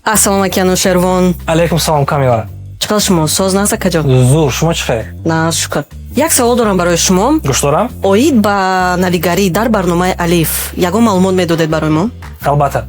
Ассалому алайкум, Анушервон. Алайкум салом, Камила. Чӣ қадр шумо соз, нағз, акаҷон? Зур, шумо чӣ хел? На, шукр. Як савол дорам барои шумо. Гӯш дорам. Оид ба навигарӣ дар барномаи Алиф ягон маълумот медодед барои мо? Албатта.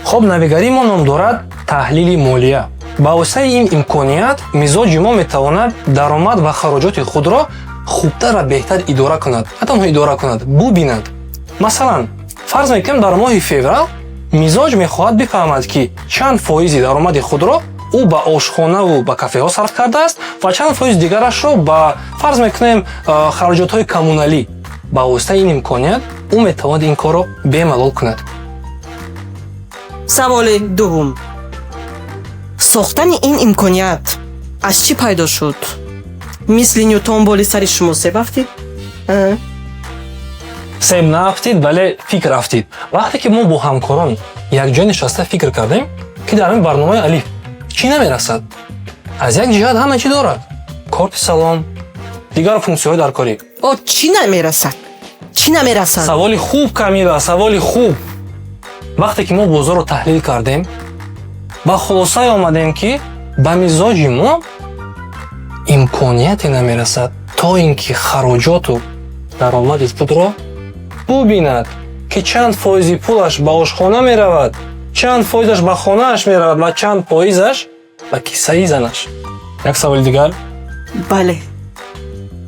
Хоб, навигарии мо ном дорад таҳлили молия. Ба воситаи ин имконият мизоҷи мо метавонад даромад ва хароҷоти худро хубтар ва беҳтар идора кунад, на танҳо идора кунад, бубинад. Масалан, фарз мекунем, дар моҳи феврал мизоҷ мехоҳад бифаҳмад, ки чанд фоизи даромади худро ӯ ба ошхонаву ба кафеҳо сарф кардааст ва чанд фоиз дигарашро ба, фарз мекунем, хароҷотҳои коммуналӣ. Ба воситаи ин имконият ӯ метавонад ин корро бемалол кунад. Саволи дуввум: сохтани ин имконият аз чӣ пайдо шуд? Мисли Нютон боли сари шумо себ афтид? А? Себ наафтид, вале фикр афтид. Вақте ки мо бо ҳамкорон якҷоя нишаста фикр кардем, ки дар ин барномаи Алиф чӣ намерасад, аз як ҷиҳат ҳама чӣ дорад: корти салом, дигар функсияҳои даркорӣ. О, чӣ намерасад, чӣ намерасад? Саволи хуб, Камила, саволи хуб. Вақте ки мо бозорро таҳлил кардем, ба хулосае омадем, ки ба мизоҷи мо имконияте намерасад, то ин ки хароҷоту даромади худро бубинад, ки чанд фоизи пулаш ба ошхона меравад, чанд фоизаш ба хонааш меравад ва чанд фоизаш ба кисаи занаш. Як саволи дигар? Бале.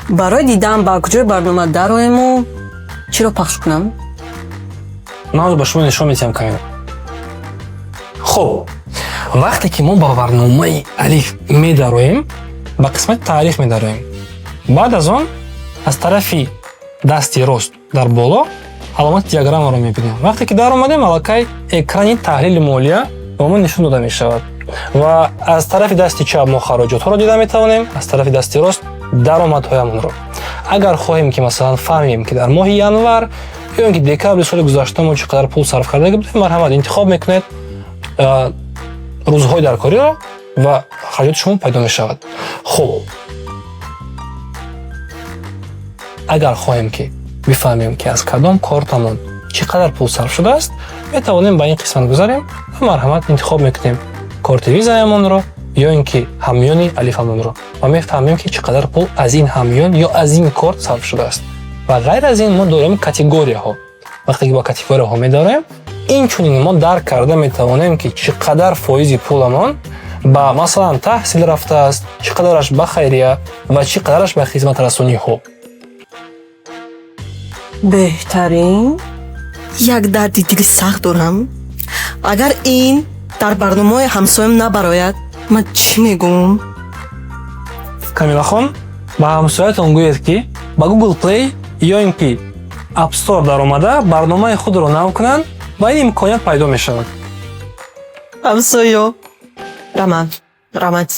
Барои дидан ба куҷои барнома дароему чиро пахш кунам? Ман ба шумо нишон медиҳам, Камила. Хуб, вақте ки мо ба барномаи Алиф медароем, ба қисмати таърих медароем. Баъд аз он аз тарафи дасти рост дар боло аломати диаграммаро мебинем. Вақте ки даромадем, аллакай экрани таҳлили молия ба мо нишон дода мешавад ва аз тарафи дасти чап мо хароҷотҳоро дида метавонем, аз тарафи дасти рост даромадҳоямонро. Агар хоҳем, ки масалан фаҳмем, ки дар моҳи январ ё ин ки декабри соли гузашта мо чӣ қадар пул сарф карда будем, марҳамат, интихоб мекунед рӯзҳои даркориро ва хароҷоти шумо пайдо мешавад. Хуб, агар хоҳем, ки бифаҳмем, ки аз кадом кортамон чӣ қадар пул сарф шудааст, метавонем ба ин қисмат гузарем ва марҳамат, интихоб мекунем корти Визаямонро ё ин ки ҳамёни Алифамонро ва мефаҳмем, ки чӣ қадар пул аз ин ҳамён ё аз ин корт сарф шудааст. Ва ғайр аз ин мо дорем категорияҳо. Вақте ки ба категорияҳо медорем, инчунин мо дарк карда метавонем, ки чӣ қадар фоизи пуламон ба, масалан, таҳсил рафтааст, чӣ қадараш ба хайрия ва чӣ қадараш ба хизматрасониҳо. Беҳтарин. Як дарди дили сахт дорам: агар ин дар барномаҳои ҳамсоям набарояд, ман чӣ мегӯм? Камилахон, ба ҳамсоятон гӯед, ки ба Google Play ё ин ки App Store даромада, барномаи худро нав кунанд ва ин имконият пайдо мешавад. Ҳамсоё, раман рамат.